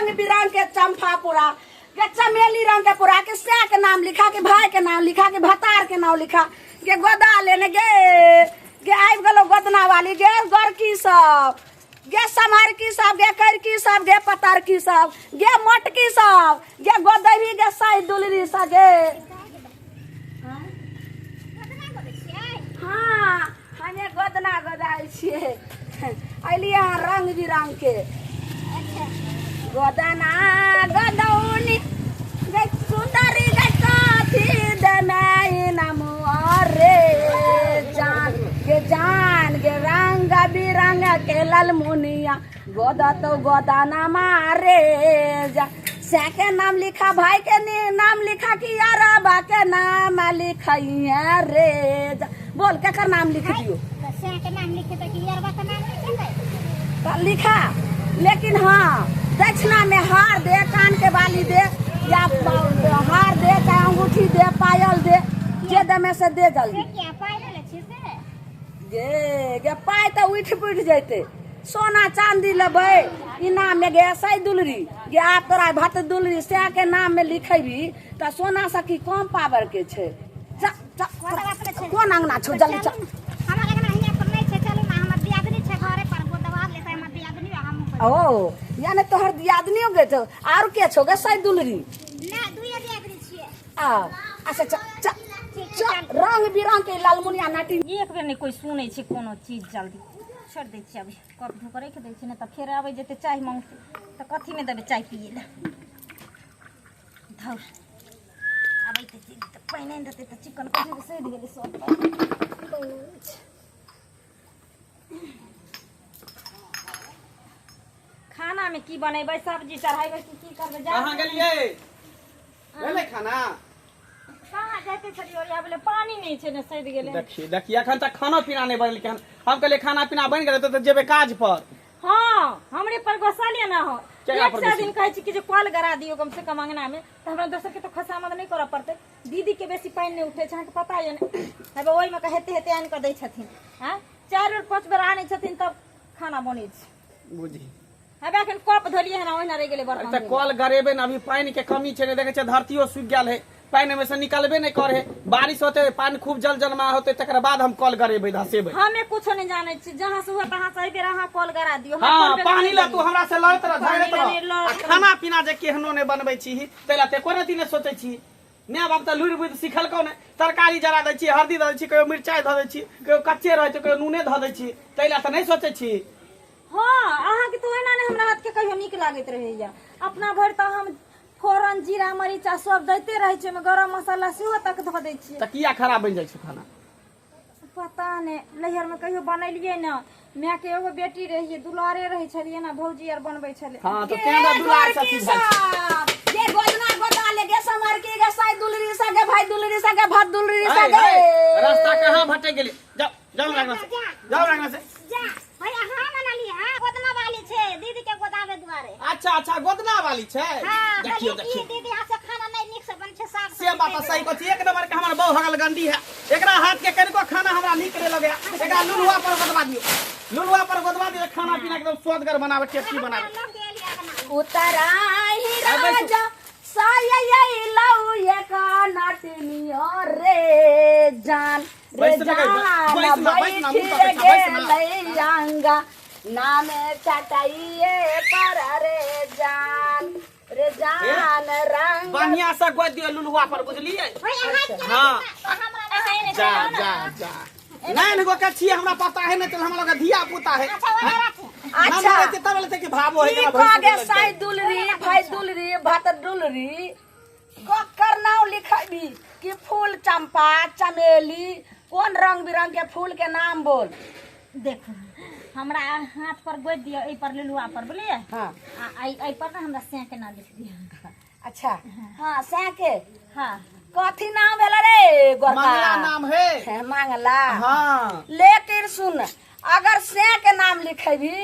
रंग बिरंग के चंपा पूरा गे चमेली रंग के पूरा के सै के नाम लिखा के भाई के नाम लिखा के भतार के नाम लिखा गे गोदा लेने गे गे आबि गेलो गोदना वाली गे गोरकी सब गे समारकी सब गे करकी सब गे पतरकी सब गे मोटकी सब गे गोदही गे साई दुलरी सब गे। हाँ, हमे गोदना गोदाइ छियै। अलियै हँ रंग बिरंग के गोदना गोदौनी गे सुंदरी गे कथी देमे नाम रे जान गे जान गे रंग बिरंग के ललमुनिया गोदा तो गोदाना मारे जा। से के नाम लिखा भाई के नाम लिखा कि यारबा के नाम लिखैया रे जा। बोल केकर नाम लिख दियो? से के नाम लिखे तो कि यारबा के नाम लिखे तो लिखा, लेकिन हाँ दक्षिणा में हार दे, कान के बाली दे, या हार दे, चाहे अंगूठी दे, पायल दे, जे दे में से दे जल्दी। क्या पायल ले छी से? गे गे पाय तऽ उठि पुठि जैते। सोना चांदी लेबै इनाम में गे सै दुलरी गे, आब तोरा भत दुलरी सै के नाम में लिखेबी तऽ सोना से की कम पावर के छै। जा जा, कोन अंगना छौ? जल्दी चल। हमर अंगना हियां पर नहि छै, चलू ना, हमर दियादनी छै घरे पर, गोदवा लेतै हमर दियादनी आ हमहूँ। ओ यानी तोहर दियादनियो गे छौ? आर के छौ गे सै दुलरी? नहि, दुइये दियादनी छियै। आ अच्छा चल चल चल। रंग बिरंग के लालमुनिया नाटी एक बेर नहि कोइ सुनै छै कोनो चीज। जल्दी छोड़ि दै छियै, अभी कप धो कऽ राखि दै छियै, नहि तऽ फेर आबै जेतै चाय मांगतै तऽ कथीमे देबै चाय पियै लए? धौर, आबै तऽ तऽ पानि आनि देतै तऽ चिकन कथी सधि गेलै सब। खानामे की बनेबै? सब्जी चढ़ेबै कि की करबै? जा। कहाँ गेलियै? भेलै खाना? कहाँ जाइते छलियै, ओरिया बोले पानी नहि छै ने, सधि गेलै। देखी देखी, एखन तक खाना पीना नहि बनेलकै हन। हम कहलियै खाना पीना बनि गेलै तऽ जेबै काज पर। हाँ, हमरे पर गोसा लिया ना हो। केकरा एक पर सौ गोसा? दिन कहै छी कि जे कल गरा दियौ कम से कम अंगना मे, तऽ हमरा दोसर के तऽ खोसामद नहि करऽ पड़तै। दीदी के बेसी पानि नहि उठै छै, अहाँके पता यऽ ने। हेबे ओहिमे के हेते हेते आनि कऽ दै छथिन। आँय, 4 बेर 5 बेर आनै छथिन तब खाना बनै छै। बुझी हेबे एखन कप धोलियै हन, ओहिना रहि गेलै बर्तन। तऽ कल गरेबे ने, अभी पानि के कमी छै ने। देखै छै धरतियो सूखि गेल है, पानि ओहिमे से निकलबे नहि करे है। बारिश होते, पानि खूब जल जलमा होते, तकर बाद हम कल गरेबै, धसेबै। हमे कुछो नहि जानै छी, जहाँ से हुआ तहाँ से एहि बेर अहाँ कल गरा दियौ। हमरा हाँ कल पे पानी ला तू हमरा से लड़ैत रह, पानी झगड़ैत ला नहि रह आ लड़ैत। खाना पीना जे केहनो नहि बनबै छी ताहि ला तऽ एको रत्ती नहि सोचै छी। माय बाप तऽ लुरि बुद्धि सिखलकौ नहि। तरकारी जरा दै छी, हल्दी दऽ दै छी, कहियो मिरचाइ धऽ दै छी, कहियो कच्चे रहै छै, कहियो नूने धऽ दै छी, ताहि ला तऽ नहि सोचै छी। हाँ, अहाँके तऽ ओहिना नहि हमरा हाथके कहियो नीक लागैत रहैया। अपना भरि तऽ हम फोरन जीरा मरीचा सब दैते रहै छियै, ओहिमे गरम मसाला सेहो तक धऽ दै छियै। तऽ किया खराब बनि जाइ छै खाना? पता नहि, नैहरमे कहियो बनेलियै ने। मायके एगो बेटी रहियै, दुलारे रहै छलियै ने, भौजी आर बनबै छलै। हाँ तऽ तें तऽ दुलार से अथी भए गे गोदना गोदा ले गे समर की गे साई दुलरी सा गे भाई दुलरी सा गे भात दुलरी सा है, गे। है, रास्ता कहाँ भटक गेली? जाओ जाओ हमरा अंगना से, जाओ हमरा अंगना से। जा भाई, अहाँ मनलियै? हाँ, गोदना वाली छै, दीदी के गोदावे दुआरे। अच्छा अच्छा, गोदना वाली छै। हाँ। देखियो। कहलियै कि देखियो। दीदी हाथ से खाना नहीं नीक से बन छै, साग से बात तऽ सही कहै छी। एक नंबर के हमर बहु हगल गंडी है। एकरा हाथ के कनिको खाना हमरा नीक नहीं लगैया। एकरा लुलुआ पर गोदवा दियो, लुलुआ पर गोदवा दियो, खाना पीना एकदम स्वादगर बनावे, टेस्टी बनावे। उतराही आ, बैसू। राजा साय लौ एक नाटनियो रे जान रे बैस ना, जान बैस ना, बैस ना, बैठ मुँह तक बैस ना। गेलै अंगा नामे चटाइए पर रे जान रे जान रंग। बढ़िया से गोद दियो लुलुआ पर, बुझलियै? हाँ, जा जा जा। नहीं गो के छियै, हमरा पता है नहीं, चल हमरा लगे धिया पुता है। अच्छा। ना तब लेते कि भावो है की एकरा कह भैंस गे लगतै। साई दुलरी भाई दुलरी भात दुलरी ककर नाम लिखेबी? कि फूल चंपा चमेली कोन रंग बिरंग के फूल के नाम बोल। देखू, हमरा हाथ पर गोदि दियौ, एहि पर लुलुआ पर, बुझलियै? हाँ। आ एहि पर ने हमरा सैं के नाम लिख दियौ। अच्छा हाँ, सैं के। हाँ। कथी नाम भेल रे गोरका? मंगला नाम है। हे, मंगला। हाँ। लेकिन सुन, अगर सैं के नाम लिखेबी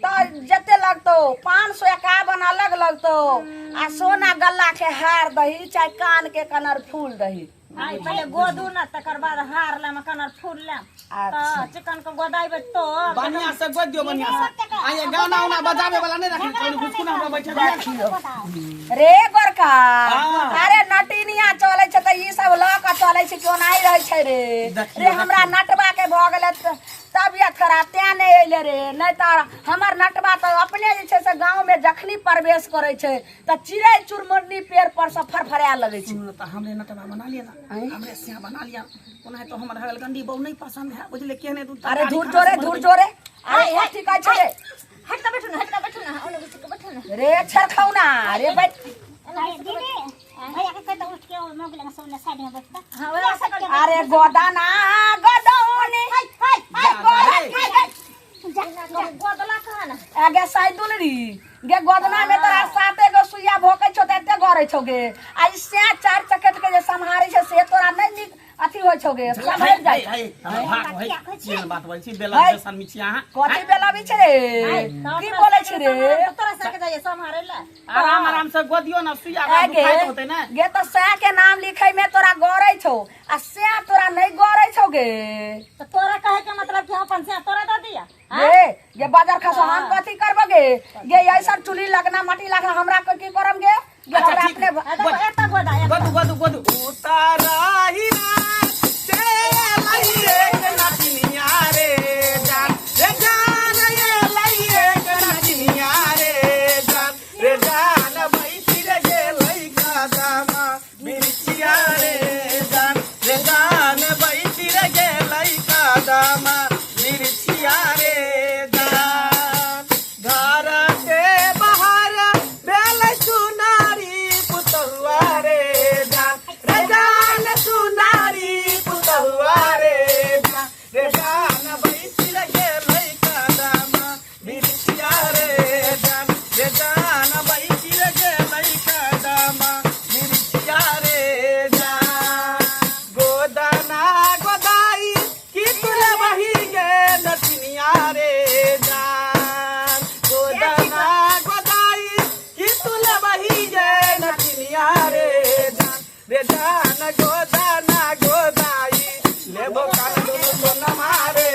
तऽ जते लगतौ 551 अलग लगतौ आ सोना गल्ला के हार दही चाहे कान के कनर फूल दही। आइ पहिले गोदू न तकर बाद हार लेम कनर फूल लेम। अच्छा। तऽ चिकन के गोदाइबे तो बढ़िया से गोद दियो, बढ़िया से। आ ये गाना उना बजावे वाला नहीं रखने, कोनो घुसकुना हमरा बैठे दिया। रे गोरका। हाँ। अरे नटिनिया चलै छै तऽ ई सब लऽ कऽ चलै छै, केओ नहि रहै छै रे। देखियौ, रे हमरा नटबा के भऽ गेलै तबियत खराब, तें नहि अयलै रे, नहि तऽ हमर नटबा तऽ अपने जे छै से गाँव में जखनी प्रवेश करै छै तऽ चिड़ै चुरमुन्नी पेड़ पर से फरफराए लगै छै। सुनू तऽ हमरे नटबा बना लिया ना, हमरे सिया बना लिया। ओना तो हमर हगल गंडी बहु नहीं पसंद है, बुझले? केने दू अरे तरकारी धूर खाना जोरे से धूर बनबै। जोरे। अरे कथी कहै छै रे? हट तऽ बैठू ने, हट तऽ बैठू ने, ओने घुसि कऽ बैठू ने। रे छरखौना रे, बैठ। अरे दीदी, भैया के कहता उठ के मोगल लगा सब साइड में बैठता। हाँ, वएह सबके। अरे गोदाना गोदौनी हाय हाय हाय गोरा हाय, जा जा। गोदला कहा ना। आगे साइदुल री गे, गोदना में तोरा साते गो सुइया भोकै छौ तऽ एते गरै छौ गे। आ ई सैं चारि चकेट के जे सम्हारै छै से तोरा नहि नीक अथी होइ छौ गे, सम्हरि जाइ है छौ। है, भाग है। किया कहै छी? केहन बात बोलै छी? बेला है। जैसन मिछी अहाँ। कथी बेलबी छै रे? की बोलै छी रे? तोरा सके जाइए सम्हारे ला। आराम आराम से गोदियो ना, सुइया ऐ गे, दुखाइत होतै ना। गे तऽ सैं के नाम लिखै में तोरा गरै छौ आ सैं तोरा नहि गरै छौ गे। तऽ तोरा कहे के मतलब कि हम अपन से तोरा दऽ दिया? गे गे बाजार खसो, हम कथी करब गे? गे ऐसा चुली लगना मटी लगना, हमरा के की करम गे? गे अच्छा, हमरा ठीक अपने है। एतऽ एतऽ गोदा एतऽ। गोदू गोदू गोदू। उतारा हीरा से लाई रे के नचनिया रे जान, रे जान ये लाई रे के नचनिया रे जान, रे जान बैसी रे गेलै कदमा बिरचिया रे जान, रे जान बैसी रे गेलै कदमा बिरचिया रे जान। घर के बाहर भेल सुनारी पुतहुआ रे जान, रे जान सुनारी पुतहुआ रे जान, रे जान बैसी रे गेलै कदमा बिरचिया रे जान, रे जान बैसी रे गेलै कदमा बिरचिया रे जान। गोदना गोदाई की तुला बही गे नचनिया रे जान, गोदना गोदाई की तुला बही गे नचनिया रे जान, रे जान गोदना गोदाई लेबो कान दुनु सोनमा रे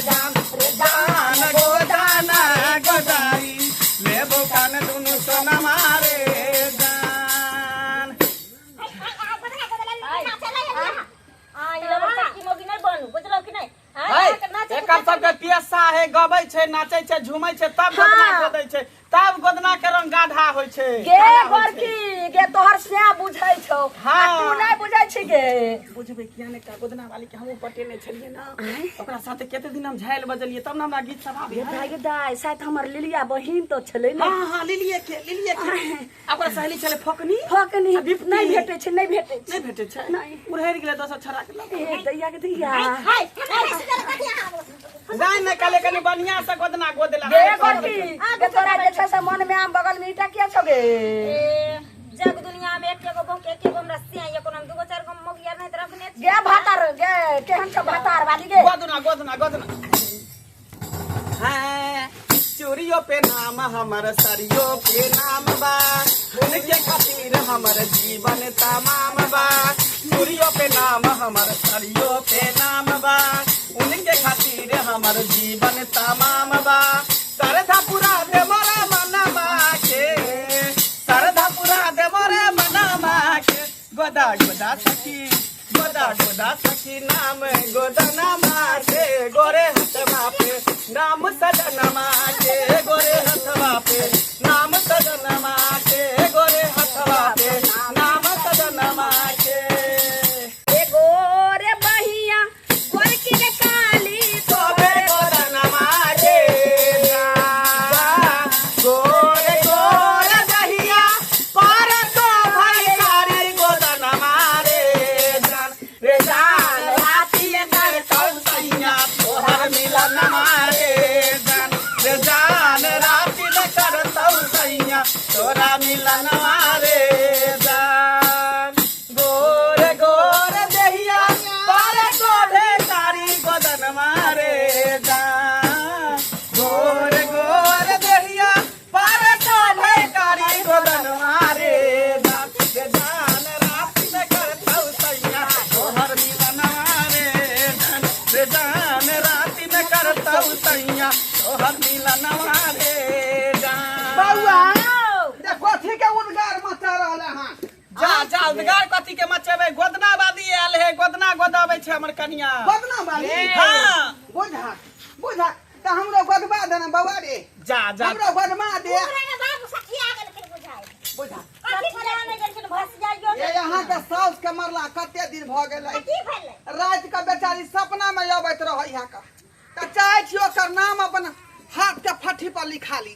जान, रे जान गोदना गोदाई लेबो कान दुनु सोनमा रे जान। हाय हाय हाय, गोदना गोदना नाचे ला। आ ई लबर चक्की मोगी नहि बनू, बुझलौ कि नहि? आ है, नाचे। एकर सबके पियसा है, गबै छै, नाचै छै, झूमै छै, तब गोदना हाँ। गोदै छै, तब गोदना के रंग गाढ़ा होइ छै, गे काला होइ छै। गोरकी गे, तोहर सैं बुझै छौ। हाँ। आ तू नहि बुझै छी गे? बुझबै किया ने? का गोदना वाली के हमहूँ पटेने छलियै ना, ओकरा साथे कते दिन हम झाइल बजलियै, तब ने हमरा गीत सब आबै गे है। दाइ, गे दाइ, शायद हमर लिलिया बहिन तो छलै ने? हाँ हाँ, लिलिये के, लिलिये के। आ ओकरा सहेली छलै फोकनी। फकनी। आ बिपनी। नहि भेटै छै, नहि भेटै छै। नहि भेटै छै? नहि। उड़हरि गेलै दोसर छोड़ा के लऽ। ए दैया के दैया। हाय, हमरा सुनल कथी आब? नहि नहि, कहले कनि बढ़िया से गोदना गोदला। गे गोरकी गे, तोरा जे छै से मन में आम बगल में ईटा किया छौ गे? ए जग दुनिया में एक एगो बहु के एक एगो हमरा सिया ये, कोनो हम दूगो चार गो मोगिया नहीं त रखने छी। गे भातार गे, केहन छौ भातार वाली गे? गोदना गोदना गोदना है। चूड़ियों पे नाम हमर, सरियों पे नाम बा, उनके खातिर हमर जीवन तमाम बा। चूड़ियों पे नाम हमर, सरियों पे नाम बा, उनके खातिर हमर जीवन तमाम बा। सरधा पूरा दे मोरा मनमा के, सरधा पूरा दे मोरे मनमा के। गोदा गोदा सखी, गोदा गोदा सखी, नाम गोदना माथे, गोरे हथवा पे नाम सजनमा के, गोरे हथवा पे नाम सजनमा के, गोरे हथवा पे नाम सजनमा के। ए गोरे बहिया गोरकी गे काली तोबे गोदनमा के, गोरे गोरे दहिया पर तो भाई कारी गोदनमा रे जान, रे जान राती कर कौसैया तोहर मिलन रे जान, रे जान राती कर सैया तोरा मिलन रे जान। गोरे गोरे दहिया पर गोरे कारी गोदन मारे जान, गोरे गोरे दहिया पर गोरे कारी गोदन मारे जान, रे जान रात में कर सैया गे जान राति में करतौ सैया तोहर मिलनवा रे जान। बउआ जे कथी के उद्गार मचा रहल हन? जा जा, उद्गार कथी के मचेबै? गोदना बादी आयल है, गोदना गोदाबै छै हमर कनिया। गोदना बाली? हाँ। बुझा बुझा त हमरो गोदबा देना बउआ रे। जा जा, हमरो गोदबा दे। पूरा बाबू सखिया गेलखिन बुझाइ। बुझा। सठिया नहि गेलखिन, भस जाइयो। ये यहाँ के साउस के मरला कते दिन भ गेलै? की भेलै? राति के बेचारी सपना में अबैत रहै यहाँ के, तऽ चाहै छी ओकर नाम अपन हाथ के फट्ठी पर लिखा ली,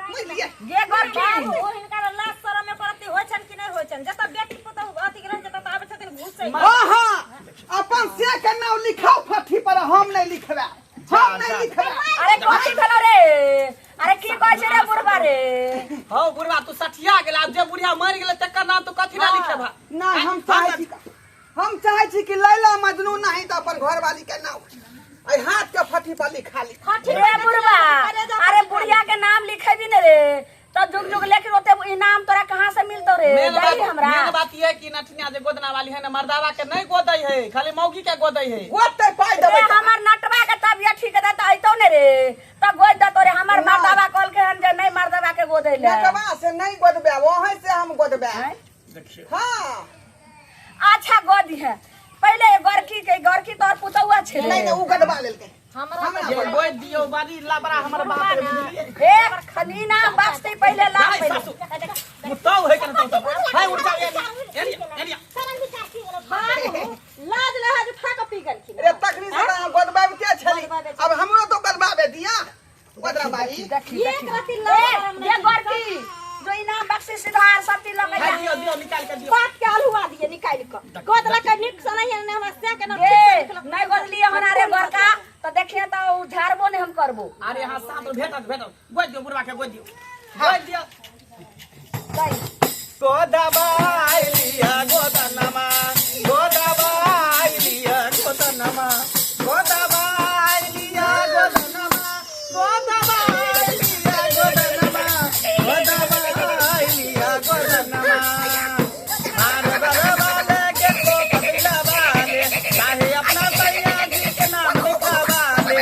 बुझलियै? गे गोरकी, बाबू, हिनकर लाज शरम एको रत्ती होइ छनि कि नहि होइ छनि? जतऽ बेटी पुतहु अथी रहै छै ततऽ आबै छथिन घुसै। हाँ हाँ, अपन से के नाम लिखाओ फट्ठी पर, हम नहीं लिखबे, हम नहीं लिखबे। अरे कथी भेलो रे? अरे की कहै छै रे बुढ़बा रे? हौ बुढ़वा, तू सठिया गेल। आब जे बुढ़िया मरि गेलै तकर नाम तू कथी ला लिखेबा? ना, हम चाहै छी, हम चाहै छी कि लैला मजनू नहीं तो अपन घरवाली के नाम एहि हाथ के फट्ठी पर लिखा ली। रे बुढ़बा, अरे बुढ़िया के नाम लिखेबी ने रे तो जुग जुग, लेकिन ओते इनाम तोरा कहाँ से मिलतो रे? मेन दही बात, हमरा मेन बात ये है कि नठनिया जे गोदना वाली है ना, मर्दावा के नहीं गोदै है, खाली मौगी के गोदै है। ओते पाइ रे देबै तऽ। हमर नटवा के तबियत ठीक है त अइतो ने रे त गोद दतो रे। हमर ना। मर्दावा कहलकै हन जे नहीं मर्दावा के गोदै ले। नटवा से नहीं गोदबे, वहीं से हम गोदबे। आँय? देखियो। हाँ। अच्छा गोदी है पहले गोरकी के, गोरकी तोर पुतौआ छे। नहीं नहीं, उ गदबा लेलकै। हमरा हमरा ये पर। गोद दियो, बड़ी लबड़ा हमर बाप रे, बुझलियै? ए खनी नाम बख्शते पहले ला नहीं, पहले। सासु मुताउ है कन तो हाय, उठ जाओ, एनिया एनिया एनिया। शरम विचार की गेलो? बाबू, लाज लहाज उठा कऽ पी गेलखिन। रे तखनी से तऽ गोदबाबिते छली, गोदबाबै अब हमरो तो गोदबाबे दिया गोदराबाई। देखी। एक रत्ती ए लाज शरम ये नहि। गोरकी जो इनाम बख्शी सिधार सब चीज लगे। हाय, दियो दियो, निकाल के दियो। पात के अलुआ दिए निकालि कऽ गोदला के नीक से नहीं है, हमरा से के ना ए ठीक से लिखलक। नहीं गोदलिए हन रे गोरका तो देखिए तो उ झाड़बो नहीं हम करबो। अरे यहाँ साथ भेटत भेटत, गोद दियो बुढ़वा के, गोद दियो, गोद दियो। गोदबाई लिया गोदनमा, गोदबाई लिया गोदनमा, गोदबाई लिया गोदनमा, गोदबाई लिया गोदनमा, गोदबाई लिया गोदनमा। आर बरवाले के तो पगला वाले, चाहे अपना सैया जी के नाम लिखवाले।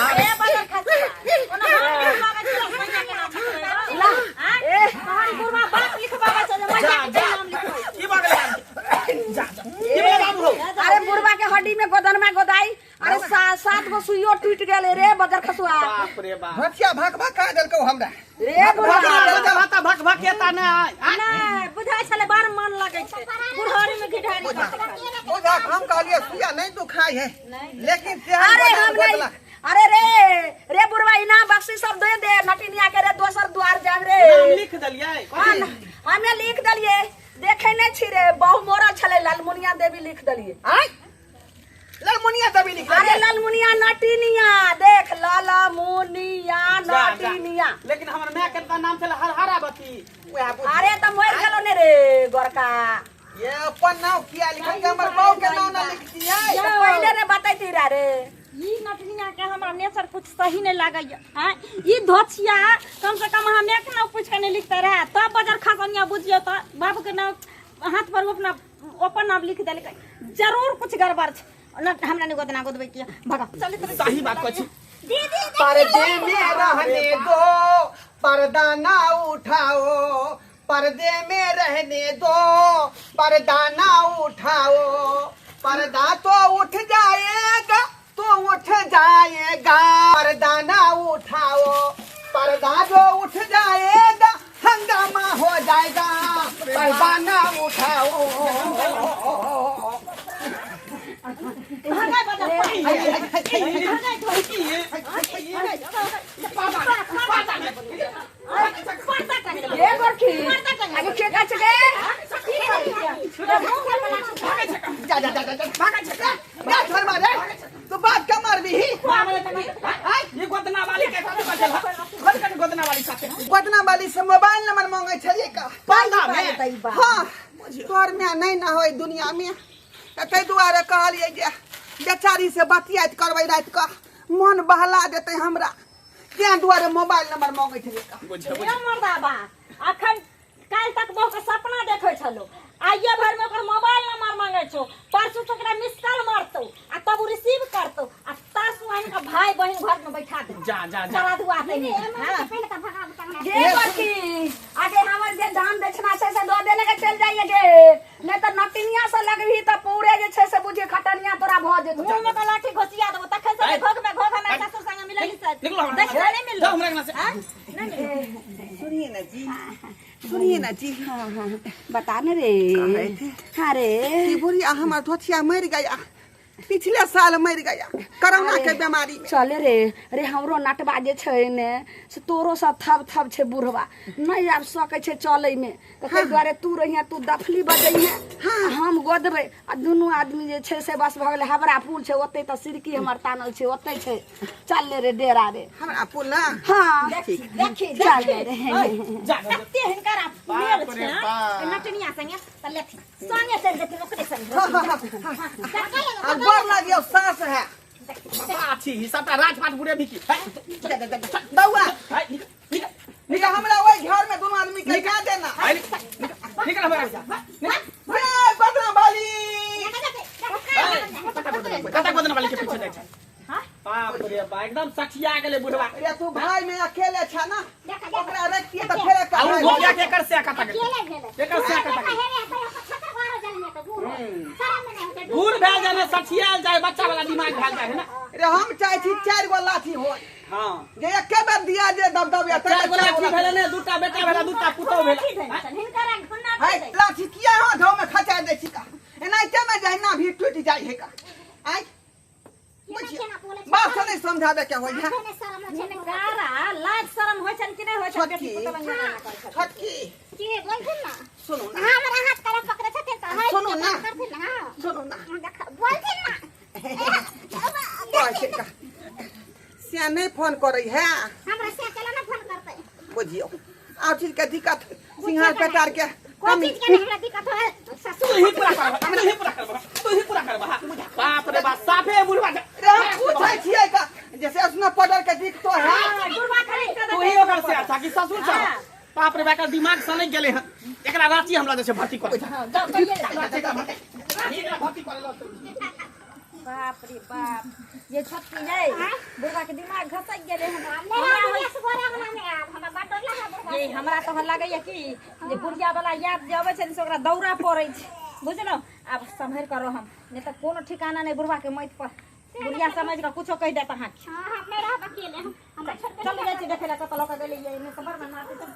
अरे बदर खसुआ, ओना हम लिखबाबै छियै, सैया के नाम लिखबै। ला ए तहन बुढ़वा बाप लिखबाबै छै जे जा मैया के जा नाम लिखबै। की भऽ गेलै? जा जा, की भेलै बाबू हौ? अरे बुढ़वा के हड्डी में गोदनमा गोदाई, अरे सात गो सुइयो टूट गेले रे बदर खसुआ। बाप रे बाप। भथिया भक भक खा देलकौ हमरा। रे बुढ़वा, भक भक भक एता ने आय। नहि बुझाइ छलै, बड़ मन लगै छै बुढ़ारी में घिढारी करतै खाली। बुझा, हम कहलिए सुइया नहीं दुखाई है, लेकिन तेहन अरे गोदन हम नहीं गोदलक। अरे रे रे बुढ़वा, इनाम बख्शी सब दे दे नटिनिया के रे, दोसर द्वार जाम रे। नाम लिख देलियै? हाँ, हमे लिख देलियै, देखे नहीं छी रे, बहु मोरल छलै, लालमुनिया देवी लिख देलियै। आँय, ललमुनिया देवी लिख अरे देलियै? लालमुनिया नटिनिया, देख, लालमुनिया जा, जा। नटिनिया। लेकिन हमर माय के तऽ नाम छलै हरहरावती। उएह बुझ। अरे तऽ मरि गेलो ने रे गोरका। ये अपन नाम किया लिखल? हमर बहू के नाम ना लिखतियै? तऽ पहिले ने बतैती रे रे। ई नटनिया के हमरा नेचर कुछ सही नहीं लागैया। आँय, ई धोछिया कम से कम अहाँ के नाम पूछि के नहीं लिखते रहे तब बजर खसनिया बुझियो तऽ बाबू के नाम हाथ पर अपना अपन नाम लिख देलकै, जरूर कुछ गड़बड़ छै न। हमरा नहीं गोदना गोदबै किया, भगा चल। सही बात कहै छी। दीदी। पर्दे में रहने दो, पर्दा ना उठाओ, पर्दे में रहने दो, पर्दा ना उठाओ, पर्दा तो उठ जाएगा तो उठ जाएगा, पर्दा ना उठाओ, पर्दा जो उठ जाएगा हंगामा हो जाएगा, पर्दा ना उठाओ। भगाइ बजर। गे गोरकी, आगे के काछ गे? जा जा जा जा जा, भागा छे जा, छोड़ रे, तू बात के मारबी ही? ई गोदना वाली के कथी कहै छै? घर के गोदना वाली साथे गोदना वाली से मोबाइल नंबर मांगे छलिए का पर्दा में। हाँ, तोर में नहीं ना होय दुनिया में, तऽ ताहि दुआरे कहलियै जे बेचारी से बतियाइत करबै राति कऽ, मन बहला देतै हमरा, तें दुआरे मोबाइल नंबर मांगे छलिए का। बुझ। हे मर्दाबा, अखन काल्हि तक बहु के सपना देखै छलो, आइए भर में ओकर मोबाइल नंबर मांगे छौ, परसों से ओकरा मिस कॉल मारतौ आ तब उ रिसीव करतौ आ में बैठा दे जा जा जा सारा दुआ दे हां पहिले तऽ भगाबू तहन। गे बड़की आगे हमर जे दान दक्षिणा छै से दऽ देने के चलि जाइए गे, नहि तऽ नटिनिया से लगबही तऽ पूरे जे छै से बुझी खटनिया तोरा भऽ जेतौ। मुंह में के लाठी घोसिया देबो तखन से घोघ में घोघ हमरा ससुर संगे मिलली से निकलो हमरा दक्षिणा नहीं मिललो। जाओ हमरा अंगना से। नहीं मिललो। सुनिए ना जी, सुनिए ना जी। हाँ हाँ बता ने रे। कहै थे। हाँ रे। ई बुढ़िया हमर धोथिया मरि गया, पिछले साल मरि गया कोरोना के बीमारी में। चले रे रे, हमरो नटबा जे छै ने से तोरो सब थब थब छै, बुढ़वा नहि आब सकै छै चलै में, तऽ ताहि दुआरे तू रहिहे, तू दफली बजैहे, हम गोदबै आ दुनू आदमी जे छै से बस भऽ गेलै। हबरा पुल छै ओतै, तऽ सिरकी हमर तानल छै ओतै छै। चल ले रे डेरा रे। हमरा पुल ना। हाँ। देखी देखी। चल ले रे। जा जा, जा। कते हिनकर मेल बाप छै रे बाप। नटनिया संगे तऽ लेथिन संगे चलि जेथिन ओकरे संगे। हाँ हाँ हाँ आ गोर लागियो सास है। बाछी ई सबटा राजपाट बुढ़े भी की है। बौआ है, निकल निकल। निकल हमरा ओहि घर में दोनों आदमी के जा देना। है, निकल निकल निकल हमरा से। निकल। रे बदना वाली। कता गोदना वाली के पीछे जाइ छै? बाप रे बाप, एकदम सखिया गेलै बुढ़वा। रे तू भाई में अकेले छ ना, ओकरा रखतिए तऽ फेर आ उ गोटिया के एकर से कता गेलै? अकेले भेलै। एकर से कता गेलै? हे रे, तऽ छतर बारो जलने तऽ बूढ़ शरम नहि होतै। बूढ़ भए जाइ ने, सखियाल जाय, बच्चा वाला दिमाग भए जाइ है ना। रे हम चाहे छी 4 गो लाठी होय। हाँ। जे एके बेर दिया जे दब दब या 4 गो लाठी भेलै ने, दूटा बेटा भेला, दूटा पुतोह भेला। हिनकर घुन्ना है लाठी किया हो धो में खचा दै छी का, एनाहिते में जहिना भी टूटि जाइ है का। आइ बात से नहीं समझाबे के होय है। हिनकरा लाज शरम होइ छनि कि नहि होइ छनि? बेटी पुतोह लग नहि करै छथिन। छोटकी की बोलथिन ना? सुनू ना। हमरा हाथ करा पकड़े छथिन तऽ है। सुनू ना। करथिन ना। सुनू ना। बोलथिन ना। कहै छै का से नहीं फोन करै है। हमरा से केला ना फोन करतै? बुझियौ आ चीज के दिक्कत सिंहार पेटार के कोन चीज के हमरा दिक्कत है ससुर? तू ही पूरा करबा, तू ही पूरा करबा, तू ही पूरा करबा। बाप रे बाप, साफे बुढ़वा। रे हम पूछै छियै का जैसे उसने पडर के दिक्कत है। बुढ़वा खरीद कऽ तू ही ओकर से अच्छा कि ससुर छ? बाप रे बाप, एकर दिमाग सनक गेलै हन। एकरा रांची हमरा जे छै भर्ती कर। जाउ कहिये। एकरा भर्ती करे लऽ। बाप रे बाप, ये छोटकी है बुढ़वा के दिमाग घसक गेलै हन। हमरा हमरा बड़ डर लागल बुढ़वा। ये हमरा तो लगैया कि जे बुढ़िया वाला याद जे अबै छै ने से ओकरा दौरा पड़ै छै, बुझलहुँ? आब सम्हरि कऽ रहम, नहि तऽ कोनो ठिकाना नहि बुढ़वा के मौत पर। बुढ़िया समझि कऽ कुछो कहि देत अहाँके। हाँ, हम नहि रहब अकेले, हमरा छोड़ि कऽ। चलू जाइ छी देखै लए कतऽ लऽ कऽ गेलै। ये नहि तऽ बड़ बदमाश छै।